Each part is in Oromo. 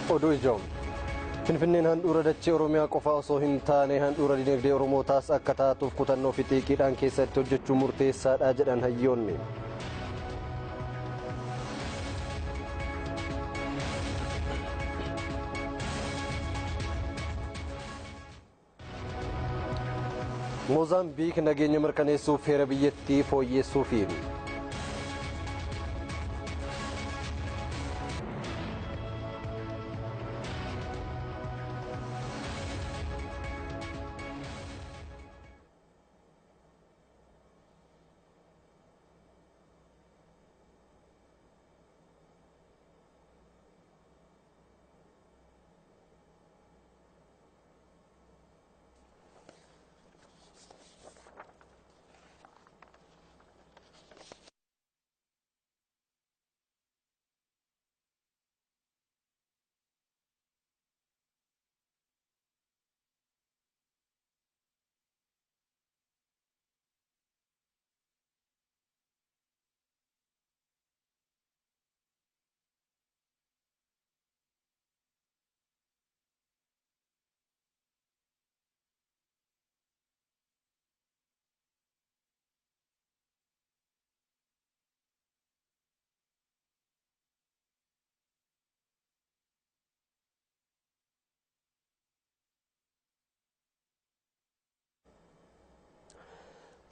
Oduu ijoo. Finfinneen handhuura dachee Oromiyaa qofaa osoo hin taane handhuura dinagdee Oromootaas akka taatuuf kutannoo fi xiiqiidhaan keessatti hojjechuu murteessaadha jedhan hayyoonni. Moozaambiik nageenya mirkaneessuuf heera biyyattii fooyyessuufi.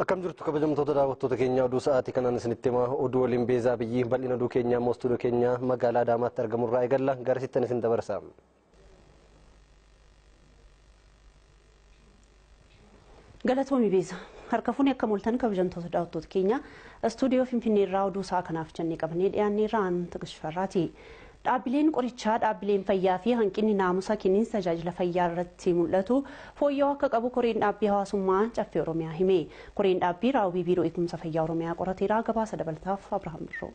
Akkam jirtu kabajamtoota daawwattoota keenya oduu sa'aatii kanaan isinitti himaa oduu waliin Beezaa Biyyii bal'ina oduu keenyaa immoo istuudiyoo keenya magaalaa Adaamaatti argamurraa eegalla garasittan isin dabarsa. Galatoomii Beeza. Harka fuunee akka mooltan kabajamtoota daawwattoota keenya istuudiyoo Finfinnee irraa oduu sa'a kanaaf jennee qabannee dhiyaannee irraan Tiqishfarraati. Dhaabbileen qorichaa, dhaabbileen fayyaa fi hanqinni naamusa kenniinsa tajaajila fayyaa irratti mul'atu fooyya'uu akka qabu koreen dhaabbii hawaasummaa Caffee Oromiyaa hime. Koreen dhaabbii raawwii biiroo eegumsa fayyaa Oromiyaa qorateera. Gabaasa dabalataaf Abrahaam Birroo.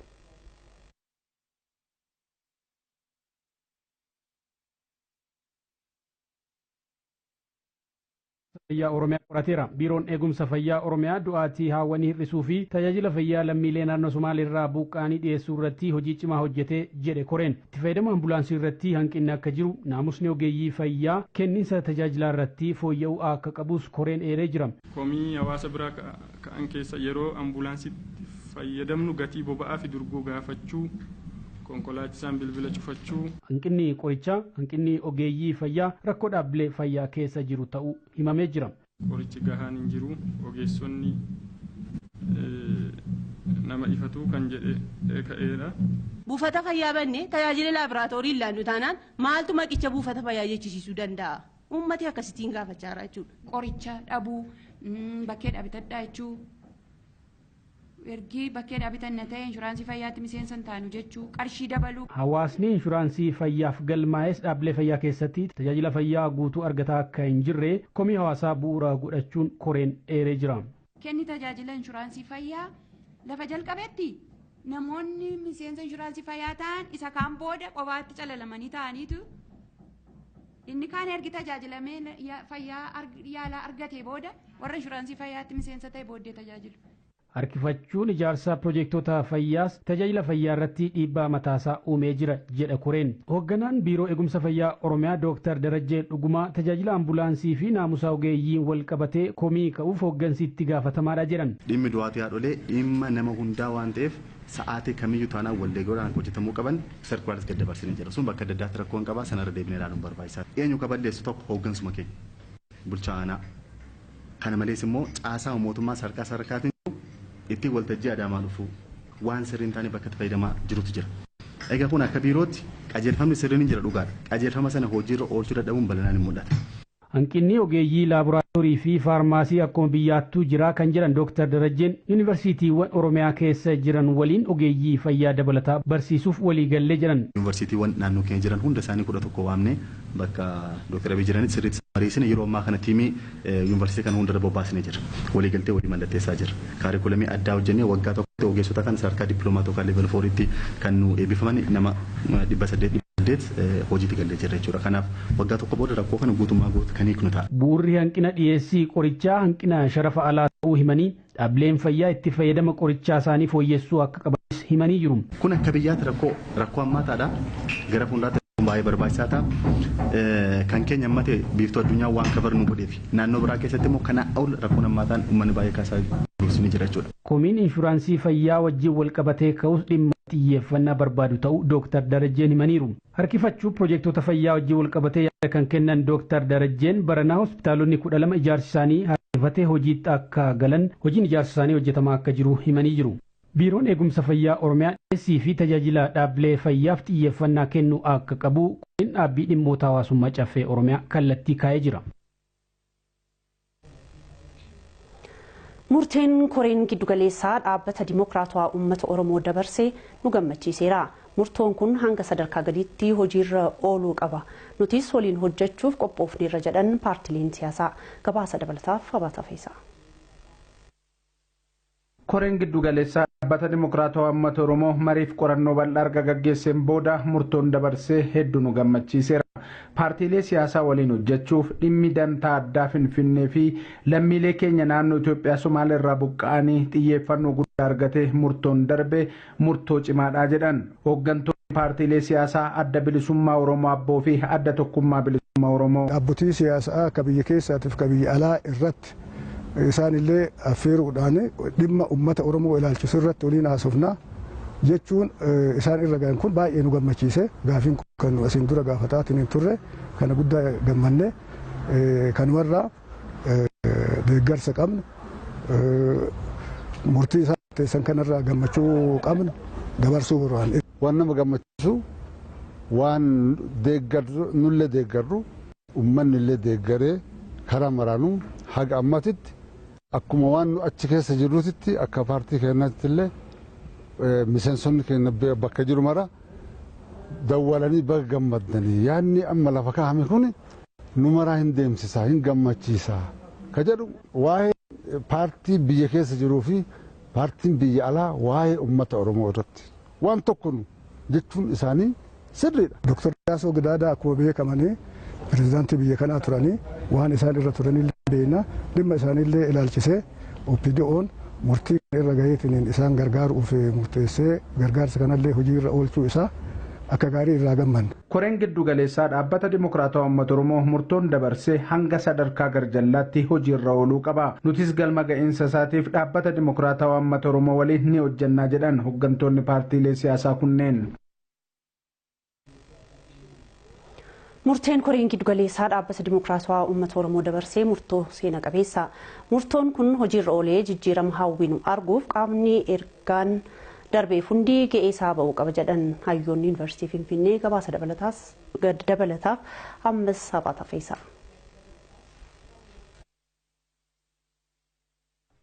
Fayyaa Oromiyaa qorateera. Biiroon eegumsa fayyaa Oromiyaa du'aatii haawwanii hir'isuu fi tajaajila fayyaa lammiilee naannoo Somaaliirraa buqqaanii dhiyeessuu irratti hojii cimaa hojjetee jedhe koreen. Itti fayyadama ambulaansii irratti hanqinni akka jiru naamusni ogeeyyii fayyaa kenniinsa tajaajilaa irratti fooyya'uu akka qabus koreen eeree jira. Komii hawaasa biraa ka'an keessa yeroo ambulaansiitti fayyadamnu gatii boba'aa fi durgoo gaafachuu, konkolaachisaan bilbila cufachuu. Hanqinni qorichaa, hanqinni ogeeyyii fayyaa rakkoo dhaabbilee fayyaa keessa jiru ta'uu himamee jira. Qorichi gahaan hin jiru, ogeessonni nama ifatu kan jedhe ka'eera. Buufata fayyaa banne tajaajila laaboraatoorii ilaannu taanaan maaltu maqicha buufata fayyaa jechisiisuu danda'a? Uummati akkasittiin gaafachaa jira jechuudha. Qoricha dhabuu, bakkee dhaabbatadhaa jechuu. Ergi bakkee dhaabbitan ta'e inshuraansii fayyaatti miseensa hin taanu jechuu qarshii dabaluu. Hawaasni inshuraansii fayyaaf galmaa'es dhaabbilee fayyaa keessatti tajaajila fayyaa guutuu argataa akka hin jirre komii hawaasaa bu'uura godhachuun koreen eeree jira. Kenni tajaajila inshuraansii fayyaa lafa jalqabetti namoonni miseensa inshuraansii fayyaa ta'an isa kaan booda qobaatti calalamanii ta'aniitu inni kaan ergi tajaajilamee fayyaa yaalaa argatee booda warra inshuraansii fayyaatti miseensa ta'e booddee tajaajilu. Harkifachuun ijaarsa piroojektota fayyaas tajaajila fayyaa irratti dhiibbaa mataasaa uumee jira jedha koreen. Hoogganaan biiroo eegumsa fayyaa Oromiyaa Dooktar Darajjee Dhugumaa tajaajila ambulaansii fi naamusa ogeeyyiin wal qabatee komii ka'uuf hooggansi itti gaafatamaadha jedhan. Dhimmi du'aatii haadholee dhimma nama hundaa waan ta'eef sa'aatii kamiyyuu taanaan waldeeggaraan hojjetamuu qaban sarkuwaalis gad dabarsinee jira. Sun bakka adda addaatti rakkoon qabaa sanarra deebinee ilaaluun barbaachisaadha. Eenyu ka balleessu tokko hooggansuma keenya bulchaa aanaa. Kana malees immoo caasaa mootummaa sarkaa sarkaatiin ittiin waltajjii Adaamaa dhufu waan sirriin taane bakka itti fayyadamaa jirutu jira. Egaa kun akka biirootti qajeelfamni sirriin hin jira dhugaadha. Qajeelfama sana hojiirra oolchuu dadhabuun bal'inaan hin mul'ata. Hanqinni ogeeyyii laaboraatoorii fi faarmaasii akkuma biyyaattuu jira kan jedhan Dooktar Darajjeen yuunivarsiitiiwwan Oromiyaa keessa jiran waliin ogeeyyii fayyaa dabalataa barsiisuuf waliigallee jedhan. Yuunivarsiitiiwwan naannoo keenya jiran hunda isaanii 11 waamnee bakka Dooktar Abiy jiranitti sirriitti mariisine yeroo ammaa kana tiimii yuunivarsiitii kana hundarra bobbaasnee jira. Waliigaltee walii mallatteessaa jira. Kaarikulamii addaa hojjennee waggaa tokkotti ogeessota kan sadarkaa dippiloomaa tokko level 4tti kan nu eebbifaman nama 800 hojiitti gallee jirra jechuudha. Kanaaf waggaa tokko booda rakkoo kana guutummaa guutuu kan hiiknu ta'a. Bu'uurri hanqina dhiyeessii qorichaa hanqina sharafa alaa ta'uu himanii dhaabbileen fayyaa itti fayyadama qorichaa isaanii fooyyessuu akka qabanis himanii jiru. Kun akka biyyaatti rakkoo hammaataadha. Gara fuulduraatti hojjechuun baay'ee barbaachisaa ta'a. Kan keenya amma ta'e biiftuu addunyaa waan kabar nu godheef naannoo biraa keessatti immoo kanaa ol rakkoon hammaataan uummanni baay'ee kaasaa jiru ni jira jechuudha. Komiin inshuraansii fayyaa wajjin wal qabatee ka'us dhimma xiyyeeffannaa barbaadu ta'uu Dooktar Darajjeen himaniiru. Harkifachuu piroojektota fayyaa wajjin wal qabatee yaada kan kennan Dooktar Darajjeen baranaa hospitaalonni 12 ijaarsi isaanii harkifatee hojiitti akka galan hojiin ijaarsa isaanii hojjetamaa akka jiru himanii jiru. Biiroon eegumsa fayyaa Oromiyaa dhiyeessii fi tajaajila dhaabbilee fayyaaf xiyyeeffannaa kennuu akka qabu koreen dhaabbii dhimmoota hawaasummaa caffee Oromiyaa kallattii kaa'ee jira. Murteen koreen giddugaleessaa dhaabbata Dimookiraatawaa Uummata Oromoo dabarsee nu gammachiiseera. Murtoon kun hanga sadarkaa gadiitti hojiirra ooluu qaba. Nutis waliin hojjechuuf qophoofneerra jedhan paartileen siyaasaa. Gabaasa dabalataaf Abaata Feesaa. Koreen giddugaleessaa dhaabbata Dimookiraatawaa Uummata Oromoo mariif qorannoo bal'aa erga gaggeesseen booda murtoon dabarsee hedduu nu gammachiiseera. Paartiilee siyaasaa waliin hojjechuuf dhimmi dantaa addaa Finfinnee fi lammiilee keenya naannoo Itoophiyaa Somaalee irraa buqqa'anii xiyyeeffannoo guddaa argate murtoon darbe murtoo cimaadha jedhan. Hooggantoonni paartiilee siyaasaa Adda Bilisummaa Oromoo Abboo fi Adda Tokkummaa Bilisummaa Oromoo. Dhaabbotii siyaasaa akka biyya keessaatiif ka biyya alaa irratti isaanillee affeeruudhaan dhimma uummata Oromoo ilaalchisu irratti waliin haasofna jechuun isaan irra gahan kun baay'ee nu gammachiise. Gaafiin kan asiin dura gaafataatiin hin turre kana guddaa gammanne kanumarraa deeggarsa qabnu murtii isaan murteessan kanarraa gammachuu qabnu dabarsuu barbaanne. Waan nama gammachiisu waan deeggarru nullee deeggarru uummanni illee deeggaree karaa maraanuu haga ammatitti akkuma waan nu achi keessa jirrutitti akka paartii keenyaatti illee miseensonni keenya bakka jiru mara dawwalanii baga gammaddanii yaadni amma lafa kaa'ame kun nu maraa hin deemsisaa hin gammachiisaa ka jedhu waa'ee paartii biyya keessa jiruu fi paartiin biyya alaa waa'ee uummata Oromoo irratti waan tokko nu jechuun isaanii sirriidha. Dooktar Nagaasoo Gidaadaa akkuma beekamanii pirezidaantii biyya kanaa turanii waan isaan irra turanillee beekna dhimma isaaniillee ilaalchisee OPDO'n murtii irra gaheetiin isaan gargaaruuf murteessee gargaarsa kanallee hojii irra oolchuu isaa akka gaarii irraa gammanne. Koreen giddugaleessaa dhaabbata Dimookiraatawaa Uummata Oromoo murtoon dabarsee hanga sadarkaa garjallaatti hojiirra ooluu qaba. Nutis galma ga'iinsa isaatiif dhaabbata Dimookiraatawaa Uummata Oromoo waliin ni hojjannaa jedhan hooggantoonni paartiilee siyaasaa kunneen. Murteen koreen giddugaleessaa dhaabbata Dimookiraatawaa Uummata Oromoo dabarsee murtoo seena qabeessa. Murtoon kun hojiirra oolee jijjiirama hawwinu arguuf qaamni ergaan darbeef hundi ga'ee isaa ba'uu qaba jedhan hayyoonni Yuunivarsiitii Finfinnee gabaasa dabalataaf ammas Abaata Feesaa.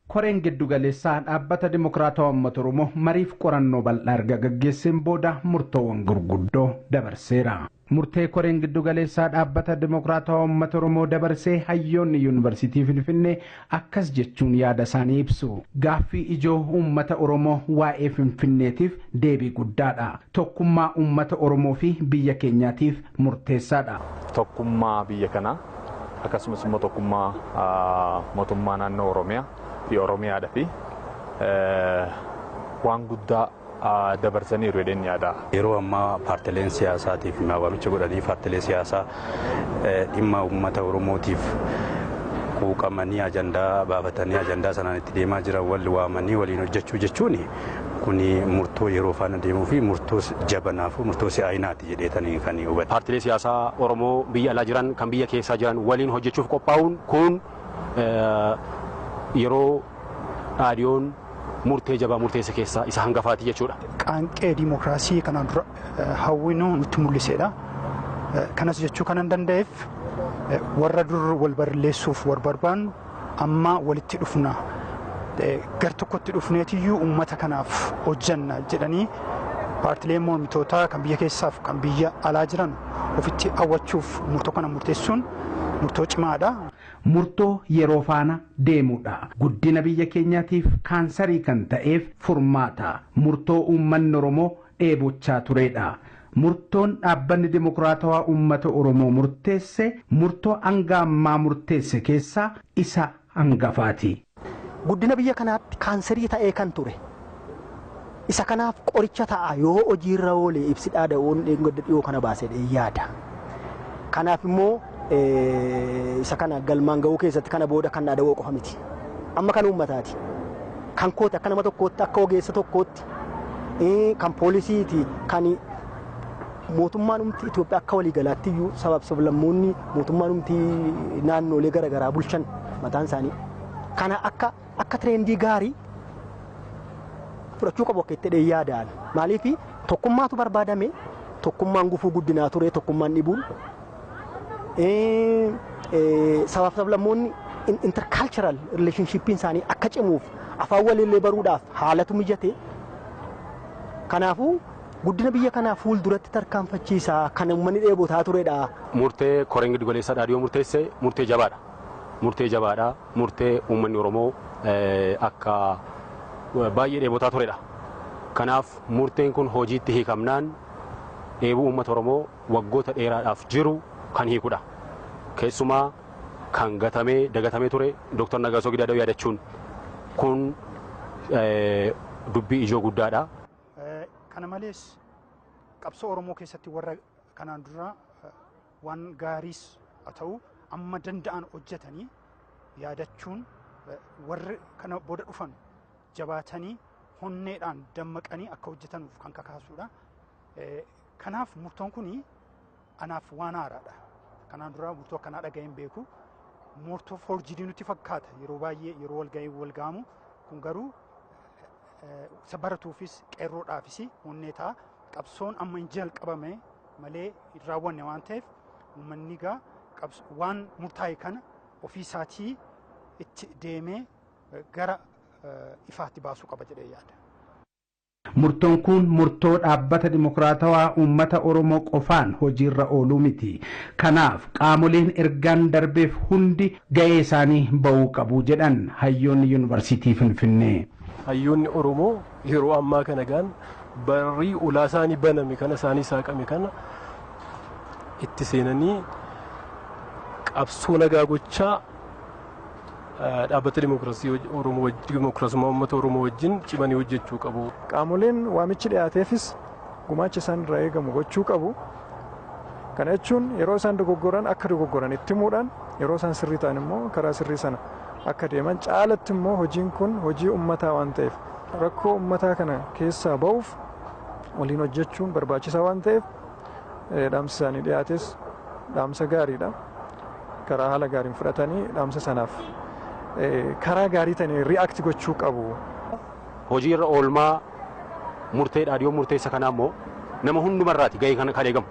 Koreen giddugaleessaa dhaabbata Dimookiraatawaa Uummata Oromoo mariif qorannoo bal'aa erga gaggeesseen booda murtoowwan gurguddoo dabarseera. Murtee koreen giddugaleessaa dhaabbata Dimookiraatawaa Uummata Oromoo dabarsee hayyoonni Yuunivarsiitii Finfinnee akkas jechuun yaada isaanii ibsu. Gaaffii ijoo uummata Oromoo waa'ee Finfinneetiif deebii guddaadha. Tokkummaa uummata Oromoo fi biyya keenyaatiif murteessaadha. Tokkummaa biyya kanaa akkasumas immoo tokkummaa mootummaa naannoo Oromiyaa fi Oromiyaadha fi waan guddaa dabarsaniiru jedheen yaada. Yeroo ammaa paartileen siyaasaatiif waamicha godhanii paartilee siyaasaa dhimma uummata Oromootiif quuqamanii ajandaa baafatanii ajandaa sanaan itti deemaa jiran wal waamanii waliin hojjechuu jechuun kun murtoo yeroo faana deemuu fi murtoo jabanaaf murtoo si'aayinaati jedheetanii kan hubatan. Paartilee siyaasaa Oromoo biyya alaa jiran kan biyya keessaa jiran waliin hojjechuuf qophaa'uun kun yeroo dhaadiyoon murtee jabaa murteessa keessaa isa hangafaati jechuudha. Qaanqee diimokiraasii kanaan dura hawwinu nutti mul'isedha. Kanas jechuu kanan danda'eef warra dur wal barreessuuf wal barbaannu amma walitti dhufna. Gar tokkotti dhufneetiyyuu uummata kanaaf hojjanna jedhanii paartileen mormitootaa kan biyya keessaaf kan biyya alaa jiran ofitti hawwachuuf murtoo kana murteessuun murtoo cimaadha. Murtoo yeroo faana deemudha. Guddina biyya keenyaatiif kaansarii kan ta'eef furmaata. Murtoo uummanni Oromoo dheebochaa turedha. Murtoon dhaabbanni Dimookiraatawaa Uummata Oromoo murteesse murtoo hanga ammaa murteesse keessaa isa hangafaati. Guddina biyya kanaatti kaansarii ta'ee kan ture. Isa kanaaf qoricha ta'a yoo hojiirra oole ibsi dhaada'oon dhiyoo kana baasee yaada. Kanaaf immoo isa kana galmaan ga'uu keessatti kana booda kan dhaada'oo qofa miti. Amma kan uummataati. Kan kooti akka nama tokkootti akka ogeessa tokkootti kan poolisiiti kan mootummaan humti Itoophiyaa akka waliigalaatti iyyuu sabaaf sablammoonni mootummaan humti naannolee garaagaraa bulchan mataan isaanii. Kana akka tireendii gaarii fudhachuu qabu akka itti dhee yaadaan. Maaliif tokkummaatu barbaadame tokkummaan gufuu guddinaa ture tokkummaan dhibuun sabaaf sablammoonni intercultural relationshippiin isaanii akka cimuuf afaan walillee baruudhaaf haalatu mijate. Kanaafuu guddina biyya kanaa fuulduratti tarkaanfachiisaa kan uummanni dheebotaa turedha. Murtee koreen giddu galeessaa dhaadhiyoo murteesse murtee jabaadha. Murtee jabaadha. Murtee uummanni Oromoo akka baay'ee dheebotaa turedha. Kanaaf murteen kun hojiitti hiikamnaan dheebuu uummata Oromoo waggoota dheeraadhaaf jiru kan hiikudha. Keessumaa kan gatamee dagatamee ture Dr. Nagaasoo Gidaadoo yaadachuun kun dubbii ijoo guddaadha. Kana malees qabsoo Oromoo keessatti warra kanaan dura waan gaariis haa ta'u amma danda'an hojjetanii yaadachuun warri kana booda dhufan jabaatanii honneedhaan dammaqanii akka hojjetanuuf kan kakaasudha. Kanaaf murtoon kun anaaf waan haaraadha. Kanaan dura murtoo akkanaa dhaga'ee hin beeku. Murtoo foorjidii nutti fakkaata yeroo baay'ee yeroo walga'ii wal ga'amu kun garuu isa baratuufis qeerroodhaafis onnee ta'a. Qabsoon amma hin jalqabame malee hin raawwanne waan ta'eef uummanni egaa waan murtaa'e kana ofii isaatii itti deemee gara ifaatti baasuu qaba jedhee yaada. Murtoon kun murtoo dhaabbata dimokiraatawaa uummata Oromoo qofaan hojiirra ooluu miti. Kanaaf qaamoleen ergaan darbeef hundi ga'ee isaanii ba'uu qabu jedhan hayyoonni yuunivarsiitii Finfinnee. Hayyoonni Oromoo yeroo ammaa kana gaan barrii ulaa isaanii baname kana isaanii saaqame kana itti seenanii qabsoo nagaa gochaa dhaabbata dimokiraasii Oromoo dimokiraasummaa uummata Oromoo wajjin cimanii hojjechuu qabu. Qaamoleen waamichi dhiyaateefis gumaacha isaan irraa eegamu gochuu qabu. Kana jechuun yeroo isaan dogoggoran akka dogoggoran itti himuudhaan yeroo isaan sirrii ta'an immoo karaa sirrii sana akka deeman caalatti immoo hojiin kun hojii uummataa waan ta'eef rakkoo uummataa kana keessaa ba'uuf waliin hojjechuun barbaachisaa waan ta'eef dhaamsi isaanii dhiyaates dhaamsa gaariidha. Karaa haala gaariin fudhatanii dhaamsa sanaaf karaa gaarii ta'een ri'aakti gochuu qabu. Hojii irra oolmaa murtee dhaadhiyoo murteessa kanaa immoo nama hundumarraati gahee kan eegamu.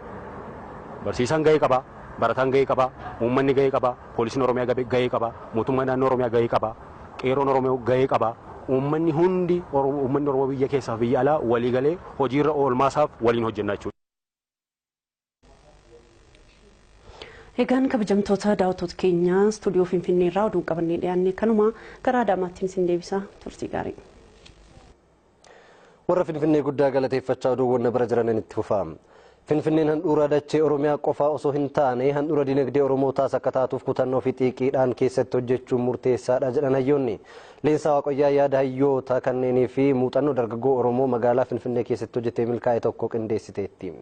Barsiisaan gahee qaba, barataan gahee qaba, uummanni gahee qaba, poolisiin Oromiyaa gahee qaba, mootummaan naannoo Oromiyaa gahee qaba, qeerroon Oromiyaa gahee qaba. Uummanni hundi uummanni Oromoo biyya keessaa fi biyya alaa walii galee hojii irra oolmaasaaf waliin hojjenna jechuudha. Egaan kabajamtoota daawwattoota keenya istuudiyoo Finfinnee irraa oduun qabannee dhiyaanne kanuma gara Adaamaattiin isin deebisa turtii gaarii. Warra Finfinnee guddaa galateeffachaa oduuwwan bira jiraniin itti fufa. Finfinneen handhuura dachee Oromiyaa qofaa osoo hin taane handhuura dinagdee Oromootaas akka taatuuf kutannoo fi xiiqiidhaan keessatti hojjechuun murteessaadha jedhan hayyoonni. Leensaa Waaqayyaa yaada hayyoota kanneenii fi muuxannoo dargaggoo Oromoo magaalaa Finfinnee keessatti hojjetee milkaa'e tokko qindeessiteetti.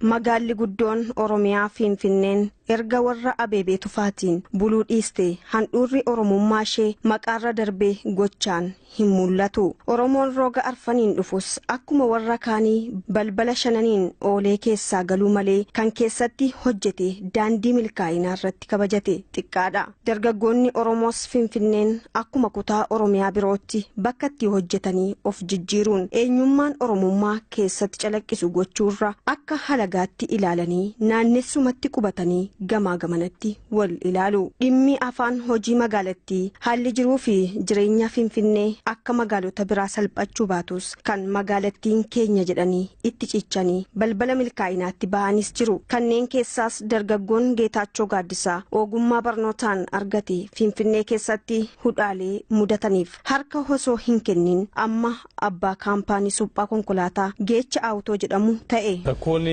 Magaalli guddoon Oromiyaa Finfinneen erga warra Abeebee Tufaatiin buluu dhiiste handhuurri Oromummaa ishee maqaarra darbee gochaan hin mul'atu. Oromoon roga arfaniin dhufus akkuma warra kaanii balbala shananiin oolee keessaa galuu malee kan keessatti hojjete daandii milkaa'inaa irratti kabajate xiqqaadha. Dargaggoonni Oromoos Finfinneen akkuma kutaa Oromiyaa birootti bakka itti hojjetanii of jijjiiruun eenyummaan Oromummaa keessatti calaqqisu gochuurra akka halagaatti ilaalanii naannessumatti qubatanii gamaa gamanatti wal ilaalu. Dhimmi afaan hojii magaalattii haalli jiruu fi jireenya Finfinnee akka magaalota biraa salphachuu baatus kan magaalattiin keenya jedhanii itti cichanii balbala milkaa'inaatti ba'anis jiru. Kanneen keessaas dargaggoon Geetaachoo Gaaddisaa ogummaa barnootaan argate Finfinnee keessatti hudhaalee mudataniif harka osoo hin kennin amma abbaa kaampaanii suphaa konkolaataa Geecha Awutoo jedhamu ta'e. Rakkoon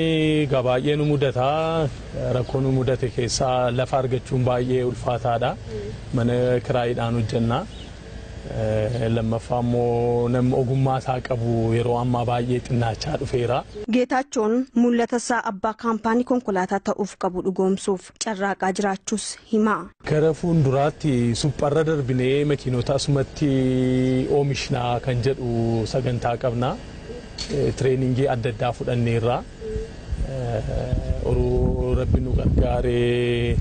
baay'ee nu mudataa. Rakkoon nu mudate keessaa lafa argachuun baay'ee ulfaataadha. Mana kiraayiidhaan hojjenna. Lammaffaa immoo namni ogummaa isaa qabu yeroo ammaa baay'ee xinnaachaa dhufeera. Geetaachoon mul'ata isaa abbaa kaampaanii konkolaataa ta'uuf qabu dhugoomsuuf carraaqaa jiraachuus hima. Gara fuulduraatti supharra darbinee makiinota asumatti oomishnaa kan jedhu sagantaa qabna. Tireeningii adda addaa fudhanneerra. Oruu rabbi nu gargaaree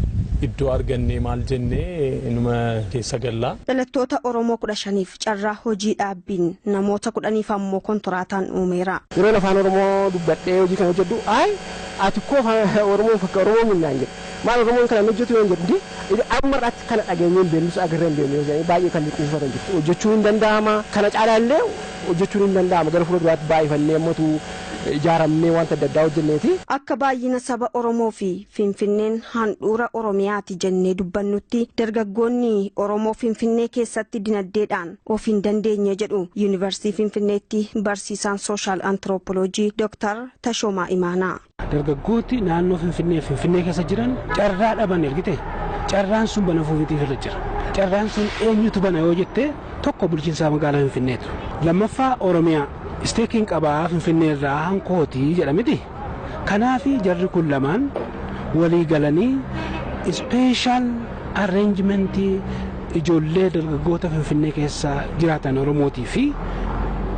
iddoo argannee maal jennee inuma keessa galla. Dhalattoota Oromoo 15f carraa hojii dhaabbiin namoota 10f ammoo kontiraataan uumeera. Yeroon afaan Oromoo dubbadhee hojii kana hojjedhu ayi ati koo afaan Oromoo fakka Oromoo minnaan jedhu. Maal Oromoon kana hojjetu yoo jedhu amma irratti kana dhageenyee hin beeknus agarree hin beeknu yoo baay'ee kan liqimfatan jirtu. Hojjechuun hin danda'ama. Kana caalaa illee hojjechuun hin danda'ama. Gara fuula duraatti baay'ifannee ammatu ijaaramnee wanta adda addaa hojjenneeti. Akka baay'ina saba Oromoo fi Finfinneen handhuura Oromiyaati jennee dubbannutti dargaggoonni Oromoo Finfinnee keessatti dinagdeedhaan of hin dandeenye jedhu Yuunivarsiitii Finfinneetti barsiisaan sooshaal antiroopooloojii Dr. Tashoomaa Imaanaa. Dargaggooti naannoo Finfinnee Finfinnee keessa jiran carraa dhaban ergite carraan sun bana fuufiitiif irra jira. Carraan sun eenyutu bana yoo jette tokko bulchiinsa magaalaa Finfinneetu. Lammaffaa Oromiyaa isteekiin qabaa Finfinnee irraa hankootii jedhamiti. Kanaaf jarri kun lamaan walii galanii ispeeshaal arreenjimentii ijoollee dargaggoota Finfinnee keessa jiraatan Oromootii fi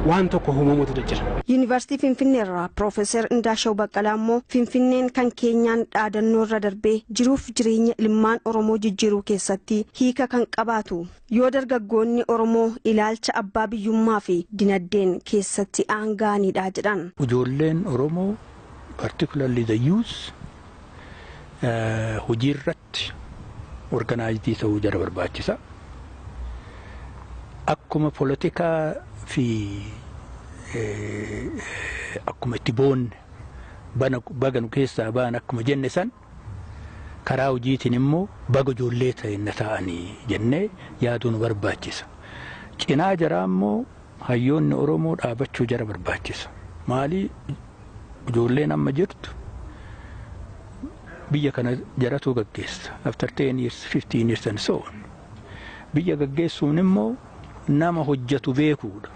waan tokko uumamuutu jira. Yuunivarsiitii Finfinnee irraa Piroofeesar Indaashaw Baqqalaa immoo Finfinneen kan keenyaan dhaadannoo irra darbee jiruuf jireenya ilmaan Oromoo jijjiiruu keessatti hiika kan qabaatu yoo dargaggoonni Oromoo ilaalcha abbaa biyyummaa fi dinagdeen keessatti aangaanidha jedhan. Ijoolleen Oromoo particularly the youth hojii irratti organaayizii ta'uu jara barbaachisa. Akkuma poolitikaa fi akkuma itti boonne baga nu keessaa ba'an akkuma jenne san karaa hojiitiin immoo baga ijoollee ta'e ta'anii jennee yaaduu nu barbaachisa. Cinaa jaraa immoo hayyoonni Oromoo dhaabachuu jara barbaachisa. Maali ijoolleen amma jirtu biyya kana jaratu gaggeessa. After 10 years, 15 years and so on. Biyya gaggeessuun immoo nama hojjetu beekuudha.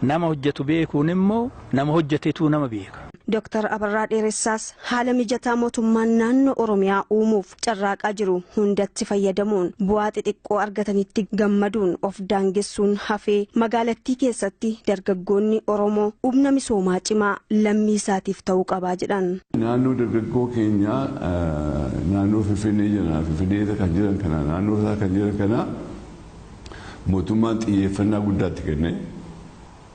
Nama hojjetu beekuun immoo nama hojjetetu nama beeka. Dr. Abarraa Dheeressaas haala mijataa mootummaan naannoo Oromiyaa uumuuf carraaqaa jiru hundatti fayyadamuun bu'aa xixiqqoo argatanitti gammaduun of daangessuun hafee magaalattii keessatti dargaggoonni Oromoo humna misoomaa cimaa lammii isaatiif ta'uu qabaa jedhan. Naannoo dargaggoo keenyaa naannoo Finfinnee jiran Finfinnee kan jiran kana naannoo isaa kan jiran kana mootummaan xiyyeeffannaa guddaatti kenne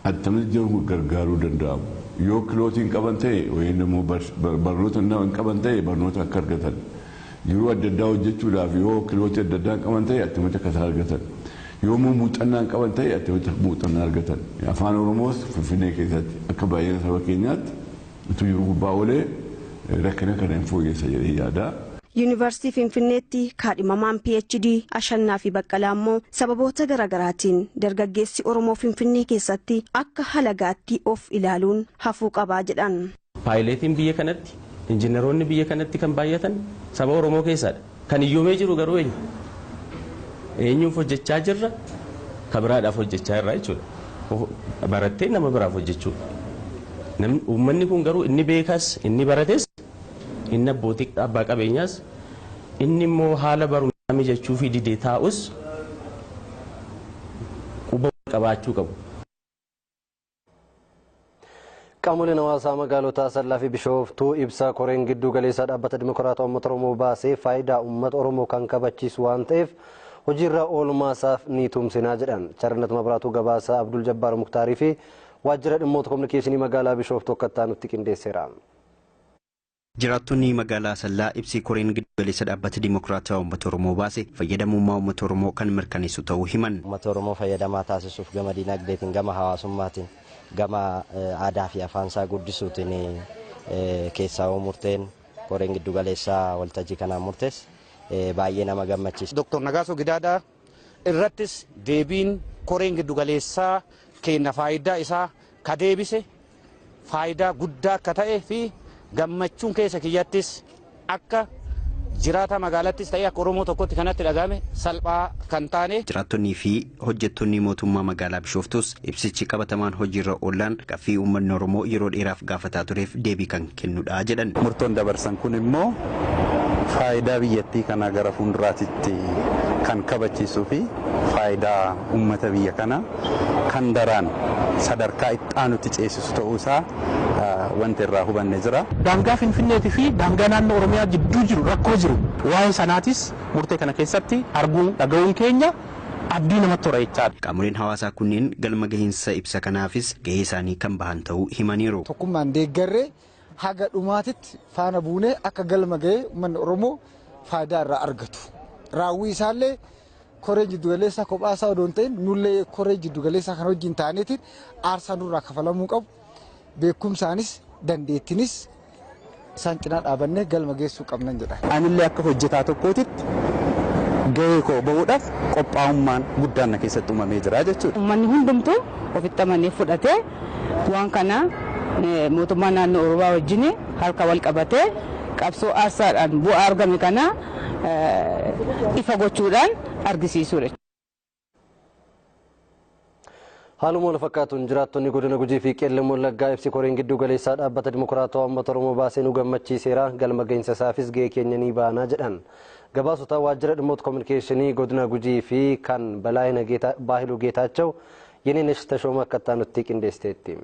attamitti jiru gargaaruu danda'amu. Yoo kilootiin qaban ta'e yookiin immoo barnoota hin qaban ta'e barnoota akka argatan. Yeroo adda addaa hojjechuudhaaf yoo kilootii adda addaa qaban ta'e attamitti akka isaan argatan. Yoo immoo muuxannaa hin qaban ta'e attamitti akka muuxannaa argatan. Afaan Oromoos Finfinnee keessatti akka baay'ina saba keenyaatti utuu jiru gubbaa oolee rakkina kana hin fooyyessa jedhee yaada. Yuunivarsiitii Finfinneetti kaadhimamaan PhD Ashannaa fi Baqqalaa immoo sababoota garaagaraatiin dargaggeessi Oromoo Finfinnee keessatti akka halagaatti of ilaaluun hafuu qabaa jedhan. Paayileetiin biyya kanatti, injiinaroonni biyya kanatti kan baay'atan saba Oromoo keessaadha. Kan iyyoomee jiru garuu eenyu? Eenyuuf hojjechaa jirra? Ka biraadhaaf hojjechaa jirra jechuudha. Barattee nama biraaf hojjechuu. Uummanni kun garuu inni beekas, inni barates, inni abbootii abbaa qabeenyaas, inni immoo haala barumsaa mijachuu fi didee taa'us quba qabaachuu qabu. Qaamoleen hawaasaa magaalota Asallaa fi Bishooftuu ibsa koreen gidduu galeessaa dhaabbata Dimokiraataa Uummata Oromoo baasee faayidaa uummata Oromoo kan kabachiisu waan ta'eef hojiirra oolmaa isaaf ni tumsinaa jedhan. Charnat Mabraatuu gabaasa Abdul Jabbaar Muktaarii fi waajjira dhimmoota kominikeeshinii magaalaa Bishooftuu akka nutti qindeesseera. Jiraattonni magaalaa Asallaa ibsi koreen giddugaleessa dhaabbata Dimokiraataa Uummata Oromoo baase fayyadamummaa uummata Oromoo kan mirkaneessu ta'uu himan. Uummata Oromoo fayyadamaa taasisuuf gama diinagdeetiin, gama hawaasummaatiin, gama aadaa fi afaan isaa guddisuutiin keessaa murteen koreen giddugaleessaa waltajjii kanaan murteesse baay'ee nama gammachiisa. Dr. Nagaasoo Gidaadaa irrattis deebiin koreen giddugaleessaa kenna faayidaa isaa ka deebise faayidaa guddaa akka ta'ee fi gammachuun keessa kiyyattis akka Jiraata magaalattis ta'ee akka Oromoo tokkotti kanatti dhagahame salphaa kan taane. Jiraattonnii fi hojjettoonni mootummaa magaalaa Bishooftus ibsichi qabatamaan hojiirra oolaan gaaffii uummanni Oromoo yeroo dheeraaf gaafataa tureef deebii kan kennudha jedhan. Murtoon dabarsan kun immoo faayidaa biyyattii kanaa gara fuulduraatitti kan kabachiisuu fi faayidaa uummata biyya kanaa kan daraan sadarkaa itti aanutti ceesisu ta'uu isaa wanti irraa hubanne jira. Daangaa Finfinneetii fi daangaa naannoo Oromiyaa gidduu jiru rakkoo jiru waa'ee sanaatis murtee kana keessatti arguun dhaga'uun keenya abdii namatti hora jechaadha. Qaamoleen hawaasaa kunneen galma gahiinsa ibsa kanaafis gahee isaanii kan bahan ta'uu himaniiru. Tokkummaan deeggarree haga dhumaatitti faana buunee akka galma gahee uummanni Oromoo faayidaa irraa argatu. Raawwii isaallee koree jiddugaleessaa kophaa isaa odoo hin ta'in nullee koree jiddugaleessaa kan wajjin taaneetiin aarsaa nurraa kafalamuu qabu. Beekumsaanis dandeettinis isaan cinaa dhaabannee galma geessuu qabnan jedha. Anillee akka hojjetaa tokkootitti gahee koo bahuudhaaf qophaa'ummaan guddaan na keessatti uumamee jira jechuudha. Uummanni hundumtuu ofitti amanee fudhatee waan kana mootummaa naannoo Oromiyaa wajjin harka wal qabatee qabsoo aarsaadhaan bu'aa argame kana ifa gochuudhaan argisiisuudha. Haaluma wal fakkaatuun jiraattonni godina Gujii fi Qeellam Wallaggaa ibsi koreen giddu galeessaa dhaabbata Dimokiraatawaa Uummata Oromoo baasee nu gammachiiseera, galma gahinsa isaafis gahee keenya ni baanaa jedhan. Gabaasota waajjira dhimmoota kominikeeshinii godina Gujii fi kan Baahiluu Geetaachaw Yeneenesh Tashooma akka nutti qindeessiteetti.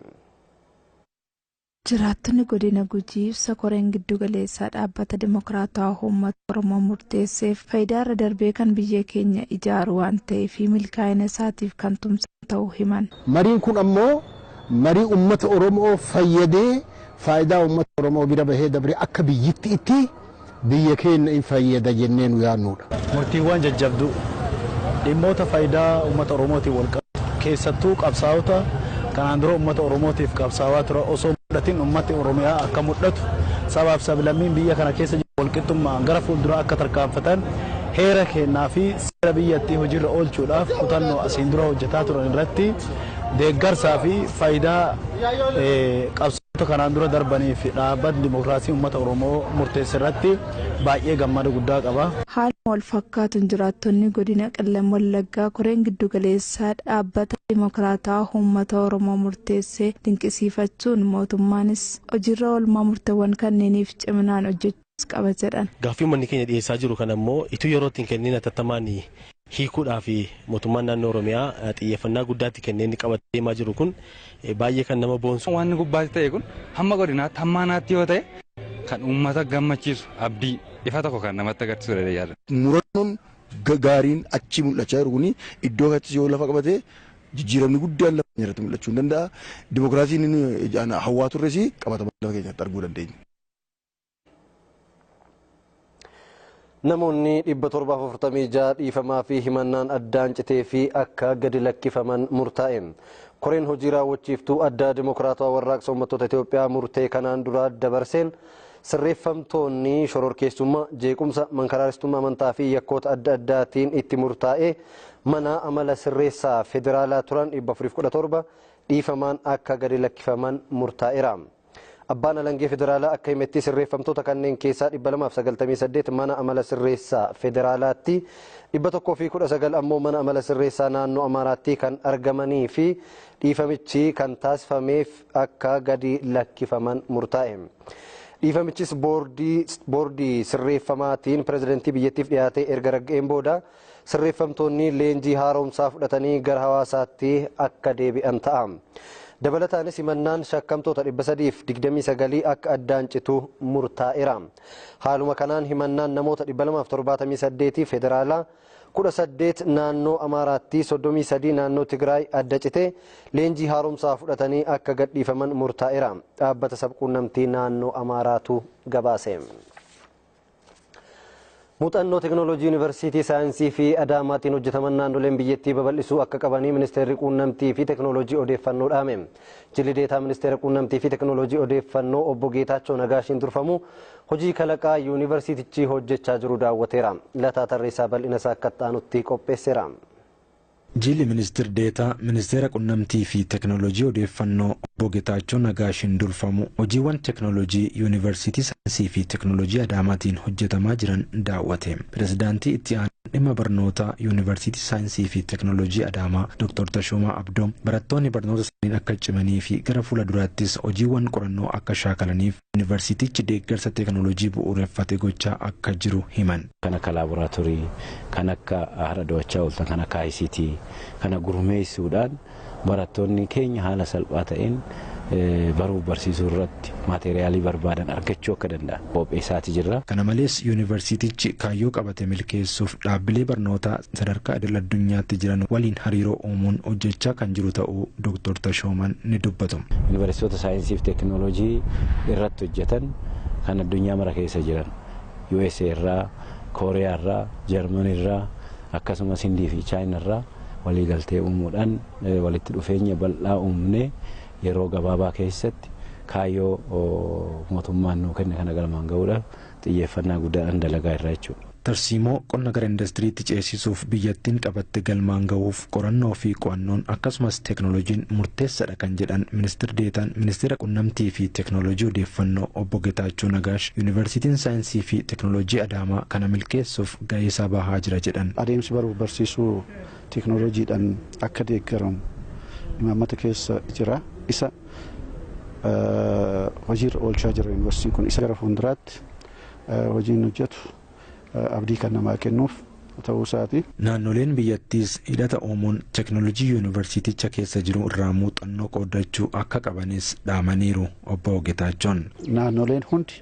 Jiraattonni godina Gujii ibsa koreen giddu galeessaa dhaabbata Dimokiraatawaa Uummata Oromoo murteesseef faayidaa irra darbee kan biyya keenya ijaaru waan ta'eef milkaa'ina isaatiif kan tumsan ta'uu himan. Mariin kun ammoo marii uummata Oromoo fayyadee faayidaa uummata Oromoo bira bahee dabree akka biyyitti itti biyya keenya in fayyada jennee nu yaadnudha. Murtiiwwan jajjabduu dhimmoota faayidaa uummata Oromootiin wal qabatu keessattuu qabsaa'ota kanaan dura uummata Oromootiif qabsaa'aa ture osoo mul'atin uummati Oromiyaa akka mul'atu sabaaf sablammiin biyya kana keessa jiru walqixxummaan gara fuulduraa akka tarkaanfatan heera kennaa fi seera biyyattii hojiirra oolchuudhaaf kutannoo asiin dura hojjetaa turan irratti deeggarsaa fi faayidaa qabsaa'ota kanaan dura darbanii fi dhaabbatni dimokiraasii uummata Oromoo murteesse irratti baay'ee gammada guddaa qaba. Haaluma wal fakkaatuun jiraattonni godina Qellam Wallaggaa koreen giddu galeessaa dhaabbata Dimokiraatawaa Uummata Oromoo murteessee dinqisiifachuun mootummaanis hojiirra oolmaa murteewwan kanneeniif ciminaan hojjechuus qaba jedhan. Gaaffii uummanni keenya dhiyeessaa jiru kana immoo ituu yeroo ittiin kenneen hatattamaan hiikuudhaa fi mootummaan naannoo Oromiyaa xiyyeeffannaa guddaatti kenneen qabatee deemaa jiru kun baay'ee kan nama boonsu. Waan gubbaatti ta'e kun hamma godinaatti hamma aanaatti yoo ta'e kan uummata gammachiisu abdii ifa tokko kan namatti agarsiisudha yaada. Murannoon gaariin achi mul'achaa jiru kun iddoo kanatti yoo lafa qabate jijjiiramni guddaan lafa keenya irratti mul'achuu hin danda'a. Dimokiraasiin inni hawwaa turres qabatamaa lafa keenyatti arguu dandeenya. Namoonni 746 dhiifamaa fi himannaan addaan citee fi akka gadi lakkifaman murtaa'e. Koreen hojii raawwachiiftuu addaa Dimokiraatawaa Warraaqsa Uummattoota Itoophiyaa murtee kanaan dura dabarseen sirreeffamtoonni shororkeessummaa, jeequmsa, mankaraaristummaa amantaa fi yakkoota adda addaatiin itti murtaa'e mana amala sirreessaa federaalaa turan 417 dhiifamaan akka gadi lakkifaman murtaa'eera. Abbaan alangee federaalaa akka himetti sirreeffamtoota kanneen keessaa 298 mana amala sirreessaa federaalaatti, 119 ammoo mana amala sirreessaa naannoo Amaaraatti kan argamanii fi dhiifamichi kan taasifameef akka gadi lakkifaman murtaa'e. Dhiifamichis boordii sirreeffamaatiin pirezidantii biyyattiif dhiyaatee erga ragga'een booda sirreeffamtoonni leenjii haaromsaa fudhatanii gara hawaasaatti akka deebi'an ta'a. Dabalataanis himannaan shakkamtoota 329 akka addaan citu murtaa'eera. Haaluma kanaan himannaan namoota 278 federaalaa, 18 naannoo Amaaraatti, 33 naannoo Tigraay adda cite leenjii haaromsaa fudhatanii akka gadhiifaman murtaa'eera. Dhaabbata sabquunnamtii naannoo Amaaraatu gabaase. Muuxannoo teekinooloojii yuunivarsiitii saayinsii fi Adaamaatiin hojjetaman naannoleen biyyattii babal'isuu akka qabanii ministeerri quunnamtii fi teekinooloojii odeeffannoo dhaame. Jilli deetaa ministeera quunnamtii fi teekinooloojii odeeffannoo obbo Geetaachoo Nagaashiin durfamu hojii kalaqaa yuunivarsiitichi hojjechaa jiru daawwateera. Lataa Tarreessaa bal'ina isaa akka ta'anutti qopheesseera. Jilli ministir deetaa ministeera qunnamtii fi teekinooloojii odeeffannoo obbo Getaachoo Nagaashin durfamu hojiiwwan teekinooloojii yuunivarsiitii saayinsii fi teekinooloojii Adaamaatiin hojjetamaa jiran daawwate. Pirezidaantii itti aanaa dhimma barnootaa yuunivarsiitii saayinsii fi teekinooloojii Adaamaa Dr. Tashoomaa Abdoo barattoonni barnoota isaaniin akka cimanii fi gara fuula duraattis hojiiwwan qorannoo akka shaakalaniif yuunivarsiitichi deeggarsa teekinooloojii bu'uureffate gochaa akka jiru himan. Kan akka laaboraatoorii, kan akka har'a dawachaa ooltan, kan akka ICT kana gurmeessuudhaan barattoonni keenya haala salphaa ta'een baruuf barsiisuu irratti maateriyaalii barbaadan argachuu akka danda'an qopheessaati jirra. Kana malees yuunivarsiitichi kaayyoo qabate milkeessuuf dhaabbilee barnootaa sadarkaa idil addunyaatti jiran waliin hariiroo uumuun hojjechaa kan jiru ta'uu Dr. Tashooman ni dubbatu. Yuunivarsiitota saayinsii fi teekinooloojii irratti hojjetan kan addunyaa mara keessa jiran USA irraa, Kooriyaa irraa, Jarman irraa akkasumas Hindii fi Chaayinaa irraa waliigaltee uumuudhaan walitti dhufeenya bal'aa uumnee yeroo gabaabaa keessatti kaayyoo mootummaan nuu kenne kana galmaan gahuudhaaf xiyyeeffannaa guddaadhaan dalagaa irra jechuudha. Tarsiimoo qonna gara indastiriitti ceesisuuf biyyattiin qabatte galmaan gahuuf qorannoo fi qo'annoon akkasumas teekinooloojiin murteessaadha kan jedhan ministir deetaan ministeera qunnamtii fi teekinooloojii odeeffannoo obbo Getaachoo Nagaash yuunivarsiitiin saayinsii fi teekinooloojii Adaamaa kana milkeessuuf gahee isaa bahaa jira jedhan. Adeemsi baruuf barsiisuu teekinooloojiidhaan akka deeggaramu imaammata keessa jira. Isa hojiirra oolchaa jira yuunivarsiitiin kun. Isa gara fuulduraatti hojiin hojjetu abdii kan namaa kennuuf ta'uu isaati. Naannoleen biyyattiis hidhata uumuun teekinooloojii yuunivarsiiticha keessa jiru irraa muuxannoo qooddachuu akka qabanis dhaamaniiru obbo Getaachoon. Naannoleen hundi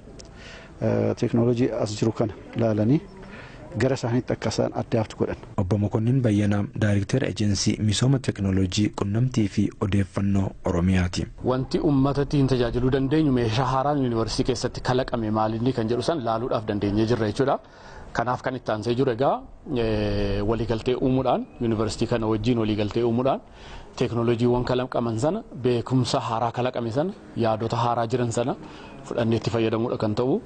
teekinooloojii as jiru kana ilaalanii gara isaaniitti akka isaan addaaftu godhan. Obbo Mokonnin Bayyanaa Daayirektara Ejensii Misooma Teekinooloojii Qunnamtii fi Odeeffannoo Oromiyaati. Wanti uummata ittiin tajaajiluu dandeenyu meeshaa haaraan yuunivarsiitii keessatti kalaqame maalinni kan jedhu san laaluudhaaf dandeenyee jirra jechuudha. Kanaaf kan itti aansee jiru egaa waliigaltee uumuudhaan yuunivarsiitii kana wajjin waliigaltee uumuudhaan teekinooloojiiwwan kalaqaman sana beekumsa haaraa kalaqame sana yaadota haaraa jiran sana fudhannee itti fayyadamuudha kan ta'u.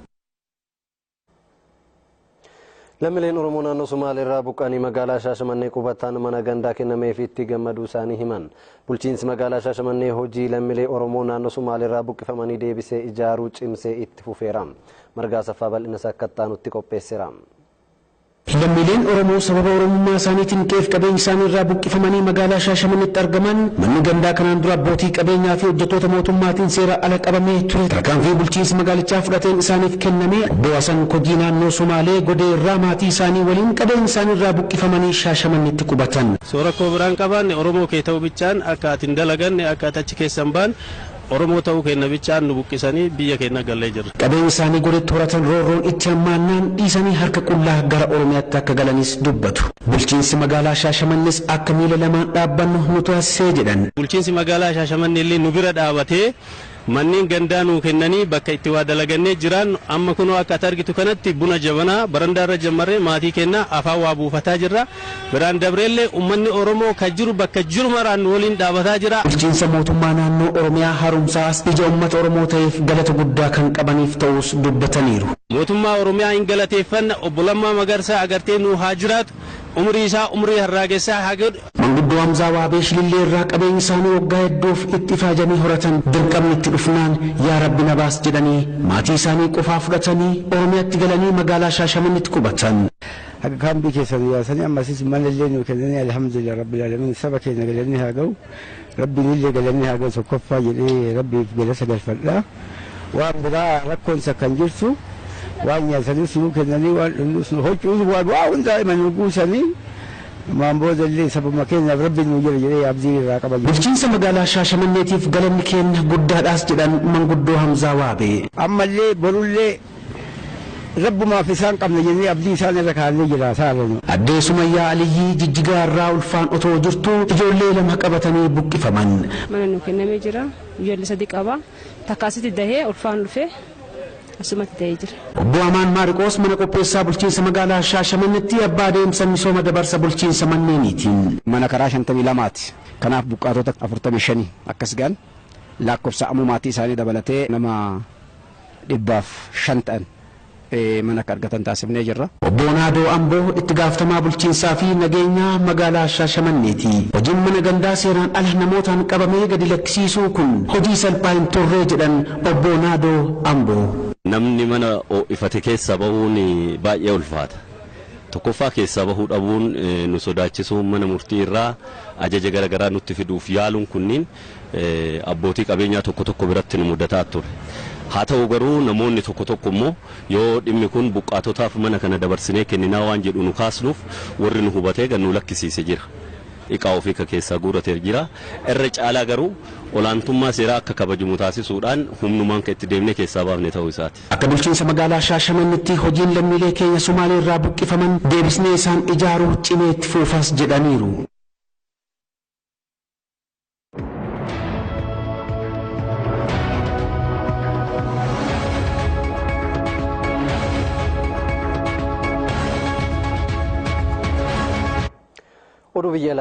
Lammiileen Oromoo naannoo Somaalee irraa buqqa'anii magaalaa Shaashamannee qubataan mana gandaa kennameef itti gammaduu isaanii himan. Bulchiinsi magaalaa Shaashamannee hojii lammiilee Oromoo naannoo Somaalee irraa buqqifamanii deebisee ijaaruu cimsee itti fufeera. Margaa Saffaa bal'ina isaa akka itti qopheesseera. Lammiileen Oromoo sababa Oromummaa isaaniitiin qe'ee qabeenya isaanii irraa buqqifamanii magaalaa Shaashamanneetti argaman manni gandaa kanaan dura abbootii qabeenyaa fi hojjettoota mootummaatiin seera ala qabamee ture. Tarkaanfii bulchiinsi magaalichaa fudhateen isaaniif kenname obbo Hasan Kojii naannoo Somaalee godee irraa maatii isaanii waliin qabeenya isaanii irraa buqqifamanii Shaashamanneetti qubatan. Soora koo biraan qabaanne Oromoo kee ta'uu bichaan akka ati hin dalaganne akka ati achi keessa hin baane Oromoo ta'uu keenya bichaan nu buqqisanii biyya keenya gallee jirra. Qabeenya isaanii goletti horatan roorroon itti hammaannaan dhiisanii harka qullaa gara Oromiyaatti akka galanis dubbatu. Bulchiinsi magaalaa Shaashamannees akka miila lamaan dhaabbannu nu taasisee jedhan. Bulchiinsi magaalaa Shaashamannee illee nu bira dhaabatee manneen gandaa nuu kennanii bakka itti waa dalagannee jiraan amma kunoo akka ati argitu kanatti buna jabanaa barandaarra jammarree maatii keenya afaan waa buufataa jirra. Biraan dabreellee uummanni Oromoo kan jiru bakka jiru maraan nu waliin dhaabataa jira. Bulchiinsa mootummaa naannoo Oromiyaa haaromsaas ija uummata Oromoo ta'eef galata guddaa kan qabaniif ta'us dubbataniiru. Mootummaa Oromiyaa hin galateeffanna obbo Lammaa Magarsaa agartee nuu haa jiraatu. Umrii isaa umrii harraagessaa haa godhu. Manguddoo Hamzaa Waabee Shilillee irraa qabeenya isaanii waggaa hedduuf itti ifaajanii horatan dirqamni itti dhufnaan yaa Rabbi na baas jedhanii maatii isaanii qofaa fudhatanii Oromiyaatti galanii magaalaa Shaashamanneetti qubatan. Akka kaambii keessan yaasanii ammasis mana illee nuu kennanii alhamdulillah rabbil alamin saba keenya galanii haa ga'u rabbiin illee galanii haa ga'u tokkoffaa jedhee rabbiif galata galfadha. Waan biraa rakkoonsa kan jirtu waan nyaatanis nuu kennanii waan dhugnuus nu huccuus waan waa hundaa ima nu guusanii maan booda illee sababa keenyaaf rabbi nu jira jedhee abdii irraa qaba. Bulchiinsa magaalaa Shaashamanneetiif galanni keenya guddaadhaas jedhan manguddoo Hamzaa Waabee. Ammallee borullee rabbumaaf isaan qabna jennee abdii isaan irra kaa'annee jira saaranu. Addee Sumayyaa Aliyyii Jijjigaa irraa ulfaan otoo jirtu ijoollee lama qabatanii buqqifaman. Mana nu kennamee jira. Ijoollee sadi qaba. Takkaasitti dahee ulfaan dhufee asumatti dahee jira. Obbo Amaan Maariqoos mana qopheessaa bulchiinsa magaalaa Shaashamanneetti abbaa adeemsa misooma dabarsa bulchiinsa manneeniitiin. Mana karaa 52ti. Kanaaf buqqaatota 45 akkas gaan lakkoofsa ammoo maatii isaanii dabalatee nama 105 ta'an mana akka argatan taasifnee jirra. Obbo Naadoo Amboo itti gaafatamaa bulchiinsaa fi nageenyaa magaalaa Shaashamanneeti. Hojiin mana gandaa seeraan ala namootaan qabamee gadi lakkisiisuu kun hojii salphaa hin turre jedhan Obbo Naadoo Amboo. Namni mana ho'ifate keessaa bahuun baay'ee ulfaata. Tokkoffaa keessaa bahuu dhabuun nu sodaachisuun mana murtii irraa ajaja garaagaraa nutti fiduuf yaaluun kunniin abbootii qabeenyaa tokko tokko biratti nu mudataa ture. Haa ta'u garuu namoonni tokko tokko immoo yoo dhimmi kun buqqaatotaaf mana kana dabarsinee kenninaa waan jedhu nu kaasnuuf warri nu hubatee gan nu lakkisiise jira. Iqaa ofii ka keessaa guuratee jira. Irra caalaa garuu olaantummaa seeraa akka kabajamu taasisuudhaan humnumaan kan itti deemnee keessaa baafne ta'uu isaati. Akka bulchiinsa magaalaa Shaashamanneetti hojiin lammiilee keenya Somaalee irraa buqqifaman deebisnee isaan ijaaruu cimee itti fufas jedhaniiru. Oduu biyya alaa.